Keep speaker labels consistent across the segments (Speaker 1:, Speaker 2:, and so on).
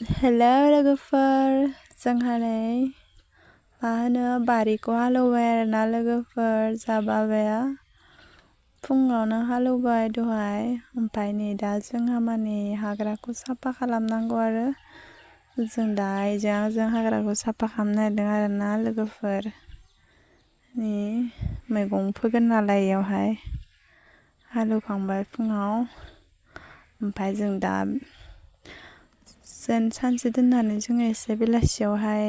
Speaker 1: Hello लोगोफोर जोंहा नै मा होनो बारिखौ हालेवबाय आरोना लोगोफोर जाबाबाया फुङावनो हालेवबाय दहाय ओमफ्राय नै दा जोंहा माने हाग्राखौ साफा खालामनांगौ आरो जों दा आइजों हाग्राखौ साफा खालामनो नागिरदों आरोना लोगोफोर नै मैगं फोगोन नालाय इयावहाय हालेवखांबाय फुङाव ओमफ्राय जों दा सानसे दोननानै जोङो एसे बेलासियावहाय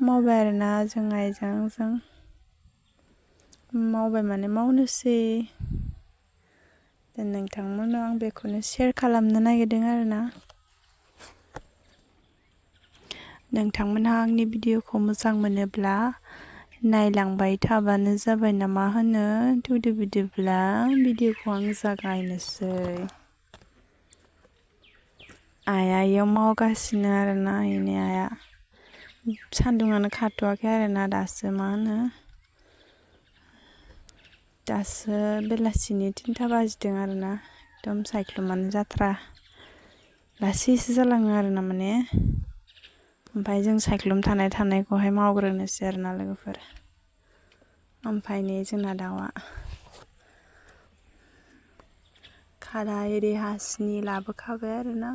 Speaker 1: मावबाय आरोना जों आइजों मावबाय माने मावनोसै नोंथांमोनाव आं बेखौनो शेयार खालामनो नागिरदों आरोना नोंथांमोनहा आंनि भिडिअखौ मोजां मोनोब्ला नायलांबाय थाबानो जाबाय नामा होनो बिदिब्ला भिडिअखौ आं जागायनोसै आइया इयाव मावगासिनो आरोना इनि आइया सान्दुङानो खाथ'वाखै आरोना दासो मा होनो दासो बेलासिनि 3ता बाजिदों आरोना एकदम सायख्लुमानो जाथ्रा लासैसो जालाङो आरोना माने ओमफ्राय जों सायख्लुम थानायखौहाय मावग्रोनोसै आरोना लोगोफोर ओमफ्राय नै जोंना दाउआ खादा एरि हासिनि लाबोखाबाय आरोना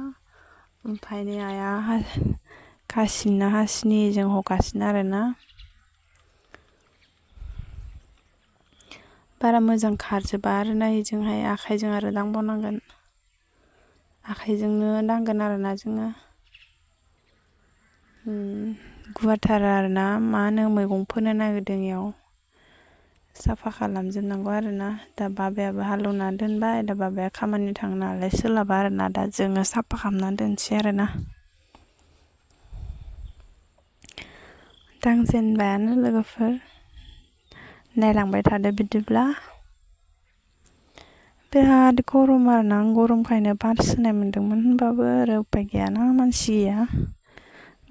Speaker 1: ओमफ्राय नै आइया हासिनिजों हगासिनो आरोना बारा मोजां खारजोबा आरोना इजोंहाय आखाइजों आरो दांबावनांगोन आखाइजोंनो दांगोन आरोना जोङो गुवारथार आरोना मा होनो मैगं फोनो नागिरदों इयाव साफा खालामजोबनांगौ आरोना दा बाबायाबो हालेवना दोनबाय दा बाबाया खामानि थाङो नालाय सोलाबा आरोना दा जोङो साफा खालामना दोनसै आरोना दांजेनबायानो लोगोफोर नायलांबाय थादो बिदिब्ला बिराद गरम आरोना आं गरमखायनो बार सोनाय मोन्दोंमोन होनबाबो आरो उपाय गैयाना मानसि गैया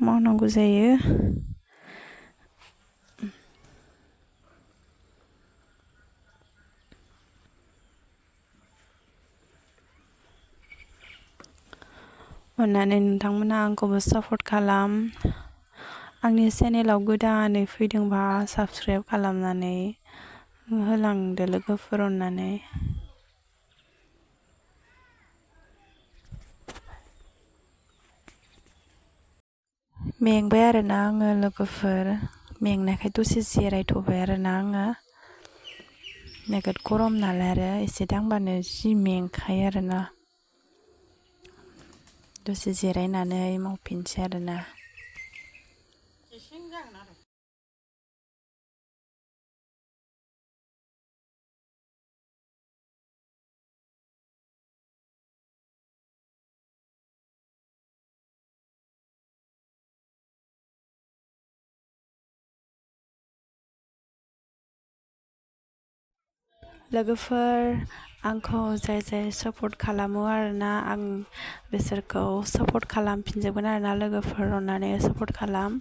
Speaker 1: मावनांगौ जायो अन्नानै नोंथांमोनहा आंखौबो सापर्ट खालाम आंनि चेनेलाव गोदानै फैदोंबा साबस्क्राइब खालामनानै होलांदो लोगोफोर अन्नानै मेंबाय आरोना आङो लोगोफोर मेंनायखाय दसे जिरायथ'बाय आरोना आङो नोगोद गरम नालाय आरो एसे दांबानो जि मेंखायो आरोना दसे जिरायनानै मावफिनसै आरोना लोगोफोर आंखौ जाय सापर्ट खालामो आरोना आं बिसोरखौ सापर्ट खालामफिनजोबगोन आरोना लोगोफोर अन्नानै सापर्ट खालाम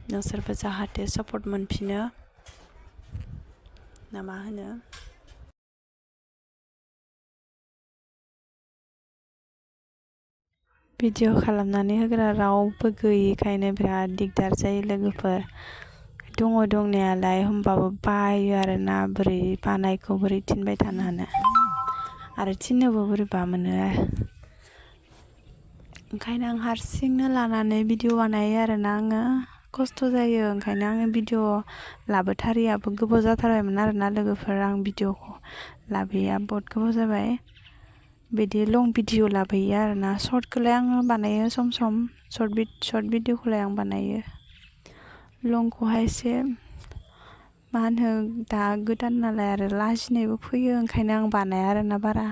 Speaker 1: नोंसोरबो जाहाथे सापर्ट मोनफिनो ना मा होनो भिडिअ खालामनानै होग्रा रावबो गैयिखायनो बिराद दिगदार जायो लोगोफोर दङ दंनायालाय होमबाबो बायो आरोना बोरै बानायखौ बोरै थिनबाय थानो हानो आरो थिननोबो बोरैबा मोनो ओंखायनो आं हारसिंनो लानानै भिडिअ बानायो आरोना आङो खस्थ' जायो ओंखायनो आङो भिडिअ लाबोथारियाबो गोबाव जाथारबायमोन आरोना लोगोफोर आं भिडिअखौ लाबोया बहुद गोबाव जाबाय बिदि लं भिडिअ लाबोयो आरोना सर्टखौलाय आङो बानायो सम सर्ट भिडिअखौलाय आं बानायो लंखौहाय एसे मा होनो दा गोदान नालाय आरो लाजिनायबो फैयो ओंखायनो आं बानाया आरोना बारा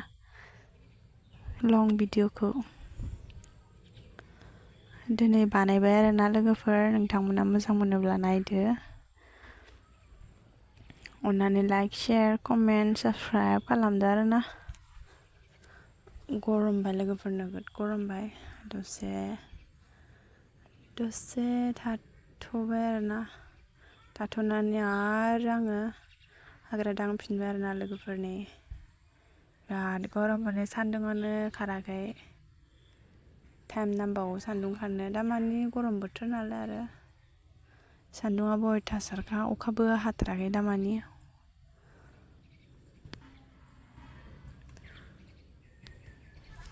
Speaker 1: लं भिडिअखौ दिनै बानायबाय आरोना लोगोफोर नोंथांमोना मोजां मोनोब्ला नायदो अन्नानै लाइक शेयार कमेन्ट साबस्क्राइब खालामदो आरोना गरमबाय लोगोफोर नोगोद गरमबाय दसे थाथ'बाय आरोना थाथ'नानै आरो आङो हाग्रा दांफिनबाय आरोना लोगोफोरनि बिराद गरम माने सान्दुङानो खाराखै टाइम नांबावगौ सान्दुं खारनो दामानि गरम बोथोर नालाय आरो सान्दुंआबो अयथासारखा अखाबो हाथाराखै दामानि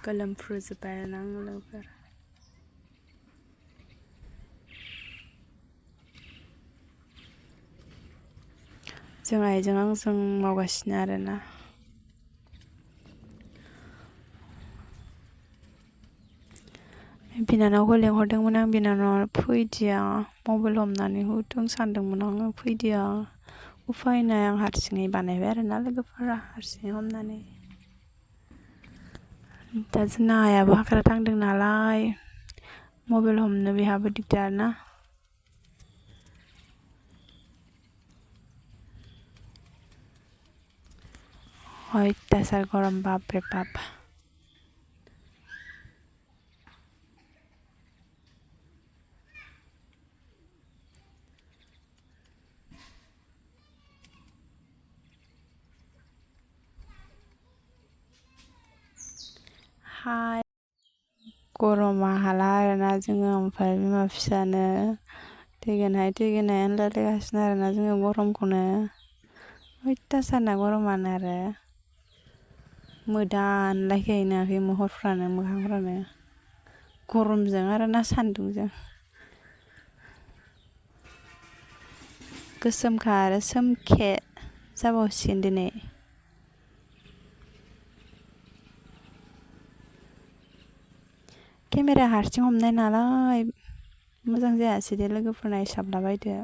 Speaker 1: गोलोमफ्रुजोब्बाय आरोना आं लोगोफोर जों आइजों आंजों मावगासिनो आरोना बिनानावखौ लेंहरदोंमोन आं बिनानावा फैदिया मबाइल हमनानै होथों सानदोंमोन आङो फैदिया उफाय नाय आं हारसिङै बानायबाय आरोना लोगोफोरा हारसिङै हमनानै दा जोंना आइयाबो हाग्रा थांदों नालाय मबाइल हमनो बेहाबो दिगदार ना अयथासार गरम बापरे बाप हाय गरमा हाला आरोना जोङो ओमफ्राय बिमा फिसानो थैगोनहाय होनलायलायगासिनो आरोना जोङो गरमखौनो अयथासार ना गरमानो आरो मोदानलायखायो महरफ्रानो मोखांफ्रानो गरमजों आरोना सान्दुंजों गोसोमखा आरो सोमखे जाबावसिगोन दिनै केमेरा हारसिं हमनाय नालाय मोजां जायासै दे लोगोफोरना हिसाबलाबायदो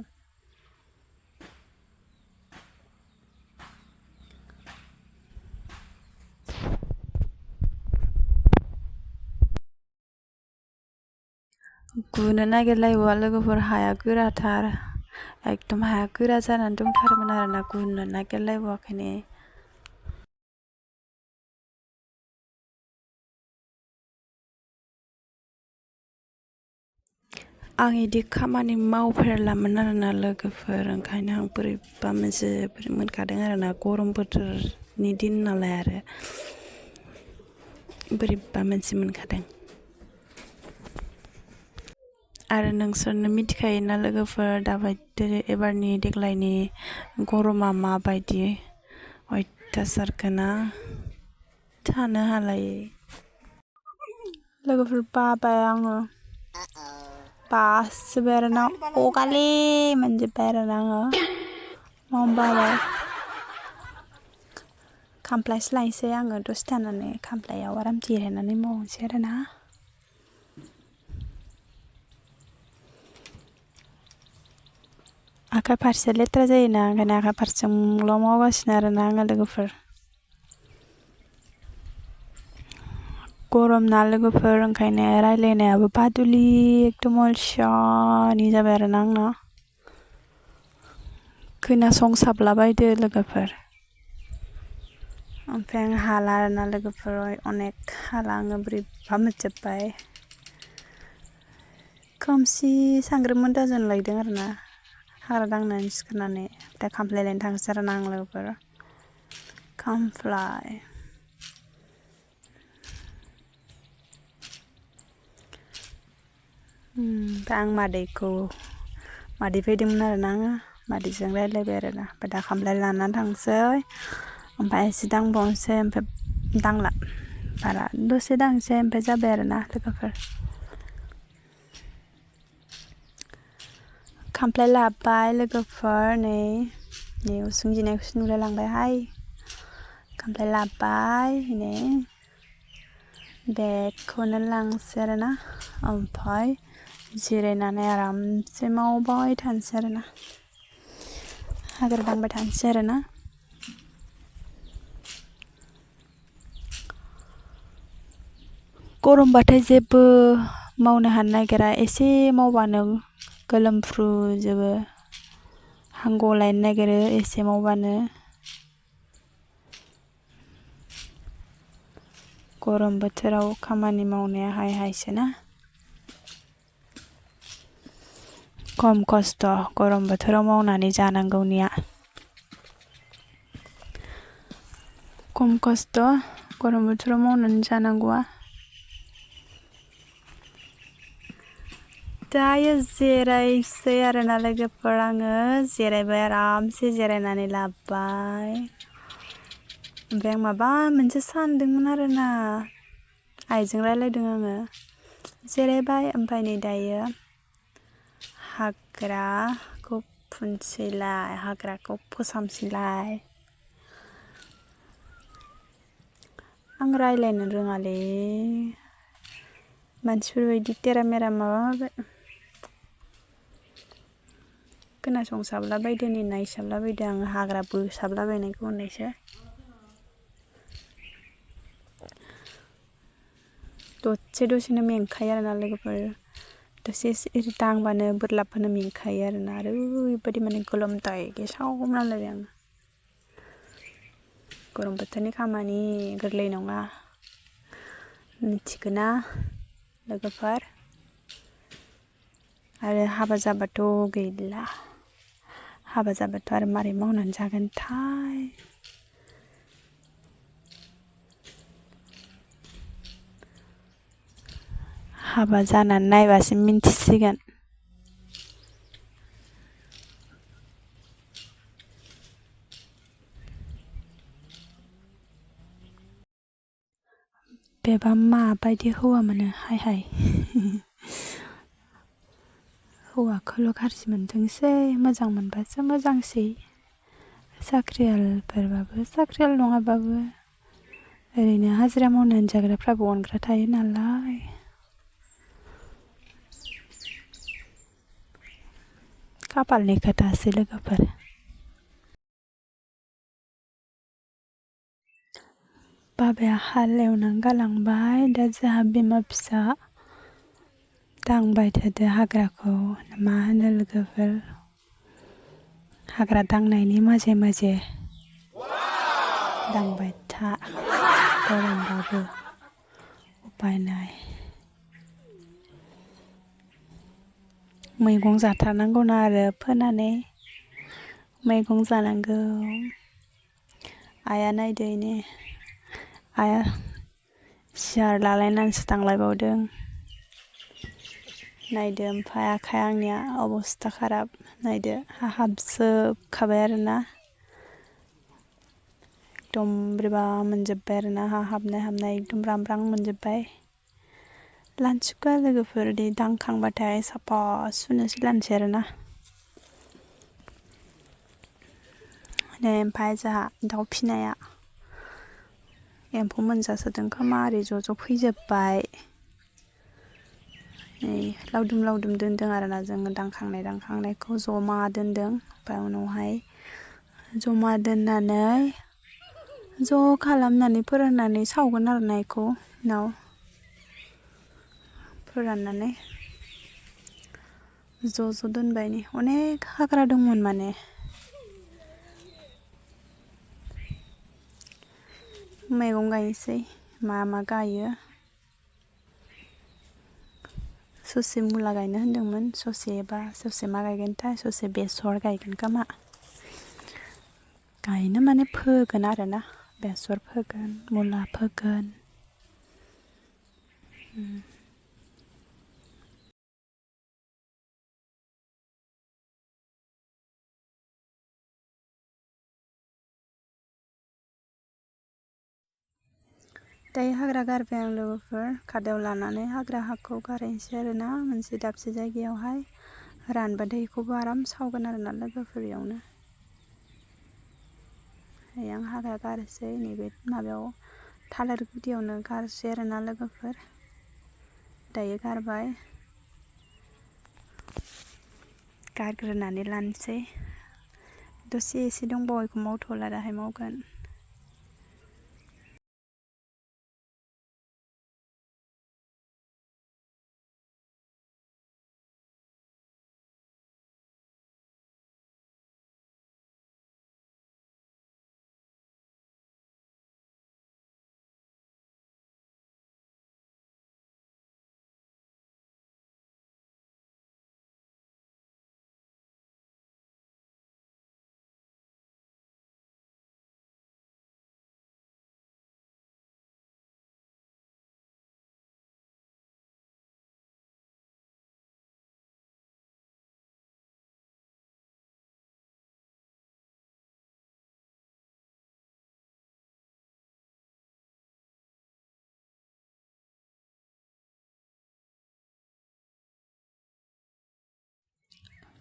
Speaker 1: गुनो नागिरलायबावा लोगोफोर हाया गोराथार एकदम हाया गोरा जानानै दंथारोमोन आरोना गुनो नागिरलायबावाखैनो आं इदि खामानि मावफेरलामोन आरोना लोगोफोर ओंखायनो आं बोरैबा मोनसे मोनखादों आरोना गरम बोथोरनि दिन नालाय आरो बोरैबा मोनसे मोनखादों आरो नोंसोरनो मिथिखायोना लोगोफोर दाबायदि एबारनि देग्लायनि गरमा माबायदि अयथासारखोना थानो हालायै लोगोफोर बाबाय आङो बासोबाय आरोना अगाले मोनजोब्बाय आरोना आङो बाबाय खामफ्लायसो लायनोसै आङो दसे थानानै खामफ्लायाव आराम जिरायनानै मावनोसै आरोना आखाइ फारसे लेथ्रा जायोना ओंखायनो आखाइ फारसेजोंल' मावगासिनो आरोना आङो लोगोफोर गरम ना लोगोफोर ओंखायनो रायलायनायाबो बादुलि एकदम अलसियानि जाबाय आरोना आंना खोनासंसाबलाबायदो लोगोफोर ओमफ्राय आं हाला आरोना लोगोफोर अनेक हाला आङो बोरैबा मोनजोब्बाय खोमसि सांग्रोमोन दाजानलायदों आरोना हाग्रा दांनानै सिखारनानै दा खामफ्लाय लायनो थांसै आरोना आं लोगोफोर खामफ्लाय ओमफ्राय आं मादै फैदोंमोन आरोना आङो मादैजों रायज्लायबाय आरोना ओमफ्राय दा खामफ्लाय लानानै थांसै ओमफ्राय एसे दांबावनोसै ओमफ्राय दांला बारा दसे दांसै ओमफ्राय जाबाय आरोना लोगोफोर खामफ्लाय लाबाय लोगोफोर नै उसुं जिनायखौसो नुलायलांबायहाय खामफ्लाय लाबाय नै बेगखौनो लांसै आरोना ओमफ्राय जिरायनानै आरामसे मावबाय थानोसै आरोना हाग्रा दांबाय थानोसै आरोना गरमबाथाय जेबो मावनो हानो नागिरा एसे मावबानो गोलोमफ्रुजोबो हां गलायनो नागिरो एसे मावबानो गरम बोथोराव खामानि मावनाया हायसोना खम खस्थ' गरम बोथोराव मावनानै जानांगौनिया खम खस्थ' गरम बोथोराव मावनानै जानांगौआ दायो जिरायसै आरोना लोगोफोर आङो जिरायबाय आरामसे जिरायनानै लाबाय ओमफ्राय आं माबा मोनसे सानदोंमोन आरोना आइजों रायलायदों आङो जिरायबाय ओमफ्राय नै दायो हाग्राखौ फुनसैलाय हाग्राखौ फोसाबसैलाय आं रायलायनो रोङालै मानसिफोर बायदि तेरा मेरा माबा माबि खोनासंसाबला बायदोनि नायसाबला बायदो आङो हाग्रा बोसाबला बायनायखौ होननायसो दसेनो मेंखायो आरोना लोगोफोर दसे दांबानो बोरलाबबानो मेंखायो आरोना ओरैबायदि माने गोलोमदै गेसाव मोनलायबाय आङो गरम बोथोरनि खामानि गोरलै नङा मिथिगोना लोगोफोर आरो हाबा जाबाथ' गैला हाबा जाबाथ' आरो मारै मावनानै जागोनथाय हाबा जानानै नायबासो मिन्थिसिगोन बेबा माबायदि हौवा मोनो हाय हौवाखौल' गाज्रि मोनथोंसै मोजां मोनबासो मोजांसै साख्रियालफोरबाबो साख्रियाल नङाबाबो ओरैनो हाजिरा मावनानै जाग्राफ्राबो अनग्रा थायो नालाय खाफालनि खोथासो लोगोफोर बाबाया हाल एवनानै गालांबाय दा जोंहा बिमा फिसा दांबाय थादो हाग्राखौ मा होनो लोगोफोर हाग्रा दांनायनि माजे दांबाय था गरमबाबो उपाय नाय मैगं जाथारनांगौना आरो फोनानै मैगं जानांगौ आइया नायदो ने आइया सियार लालायनानैसो दांलायबावदों नायदो ओमफ्राय आखाइ आंनिया अबस्था खाराब नायदो हाबजोबखाबाय आरोना एकदम बोरैबा मोनजोब्बाय आरोना हाबनाय एकदम ब्रां मोनजोब्बाय लानोसैखौ लोगोफोर दे दांखांबाथाय साफा सुनोसै लानोसै आरोना नै ओमफ्राय जोंहा दाउ फिनाया एम्फौ मोनजासोदों खोमा ओरै ज' फैजोब्बाय नै लावदुम दोन्दों आरोना जोङो दांखांनायखौ जमा दोन्दों ओमफ्राय उनावहाय जमा दोननानै ज' खालामनानै फोराननानै सावगोन आरोना बेखौ उनाव फोराननानै ज' दोनबाय नै अनेक हाग्रा दंमोन माने मैगं गायनोसै मा गायो ससे मुला गायनो होन्दोंमोन ससे मा गायगोनथाय ससे बेसर गायगोन खोमा गायनो माने फोगोन आरोना बेसर फोगोन मुला फोगोन दायो हाग्रा गारबाय आं लोगोफोर खादायाव लानानै हाखौ गारहैनोसै आरोना मोनसे दाबसे जायगायावहाय रानबाथाय बेखौबो आराम सावगोन आरोना लोगोफोर इयावनो आं हाग्रा गारसै नैबे माबायाव थालिर गुदियावनो गारसै आरोना लोगोफोर दायो गारबाय गारग्रोनानै लानोसै दसे एसे दंबावो बेखौ मावथ'ला दाहाय मावगोन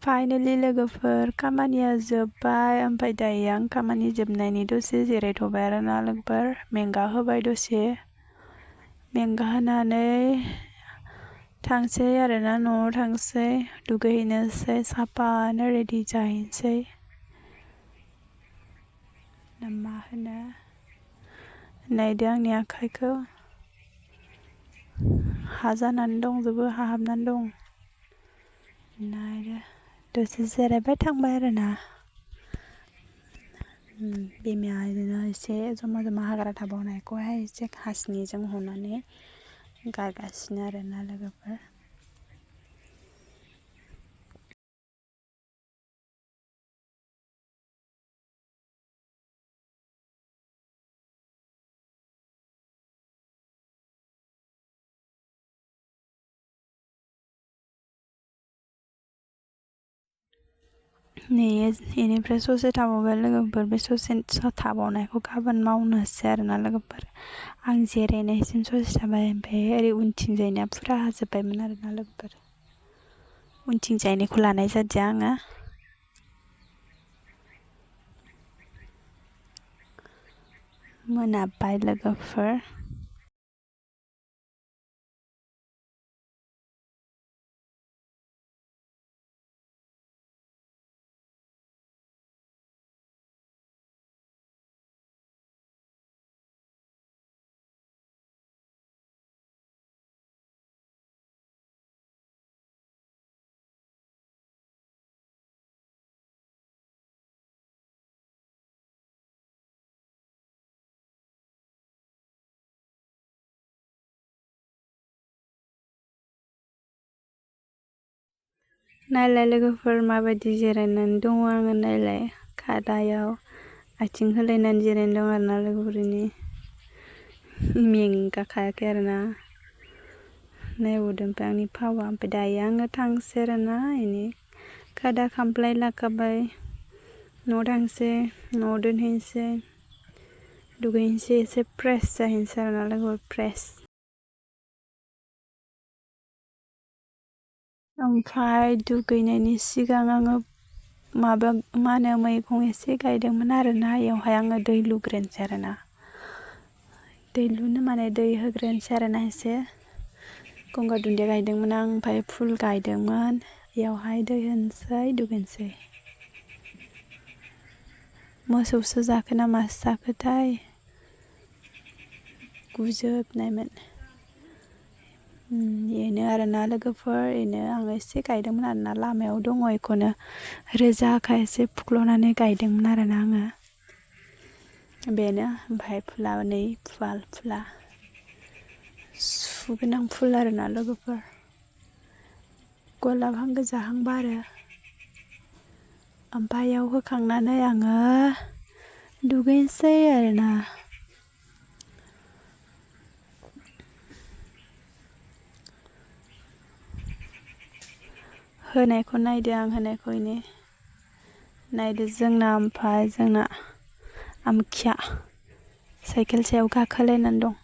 Speaker 1: फाइनालि लोगोफोर खामानिया जोब्बाय ओमफ्राय दायो आं खामानि जोबनायनि दसे जिरायथ'बाय आरोना लोगोफोर मेंगा होबाय दसे मेंगा होनानै थांसै आरोना न'आव थांसै दुगैहैनोसै साफानो रेडि जाहैनोसै ना मा होनो नायदो आंनि आखाइखौ हा जानानै दंजोबो हाहाबनानै दं नायदो दसे जिरायबाय थांबाय आरोना बिमाया बिदिनो एसे जमा जमा हाग्रा थाबावनायखौहाय एसे हासिनिजों हनानै गारगासिनो आरोना लोगोफोर नै बेनिफ्राय ससे थाबावबाय लोगोफोर बे ससे थाबावनायखौ गाबोन मावनोसै आरोना लोगोफोर आं जिरायनायसिम ससे थाबाय ओमफ्राय ओरै उनथिंजायना फुरा हाजोब्बायमोन आरोना लोगोफोर उनथिंजायनिखौ लानाय जादिया आङो मोनाबाय लोगोफोर नायलाय लोगोफोर माबायदि जिरायनानै दङ आङो नायलाय खादायाव आथिं होलायनानै जिरायनानै दं आरोना लोगोफोरनि मेंगाखायाखै आरोना नायबावदों ओमफ्राय आंनि फावा ओमफ्राय दायो आङो थांसै आरोना इनि खादा खामफ्लाय लाखाबाय न'आव थांसै न'आव दोनहैनोसै दुगैनोसै एसे फ्रेस जाहैनोसै आरोना लोगोफोर फ्रेस ओमफ्राय दुगैनायनि सिगां आङो मा होनो मैगं एसे गायदोंमोन आरोना बेयावहाय आङो दै लुग्रोनोसै आरोना दै लुनो माने दै होग्रोनोसै आरोना एसे गंगार दुन्दिया गायदोंमोन आं ओमफ्राय फुल गायदोंमोन बेयावहाय दै होनोसै दुगैनोसै मोसौसो जाखो ना मासो जाखोथाय गुजोबनायमोन बेनो आरोना लोगोफोर बेनो आङो एसे गायदोंमोन आरोना लामायाव दङ बेखौनो रोजाखाय एसे फुख्ल'नानै गायदोंमोन आरोना आङो बेनो ओमफ्राय फुला नै फुला सुगोनां फुल आरोना लोगोफोर गलाबहां गोजाहां बारो ओमफ्राय बेयाव होखांनानै आङो दुगैनोसै आरोना होनायखौ नायदो आं होनायखौ इनि नायदो जोंना ओमफ्राय जोंना आमखिया साइकेल सायाव गाखोलायनानै दं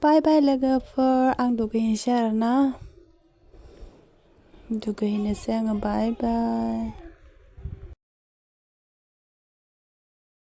Speaker 1: बाय बाय लोगोफोर आं दुगैनोसै आरोना दुगैनोसै आङो बाय बाय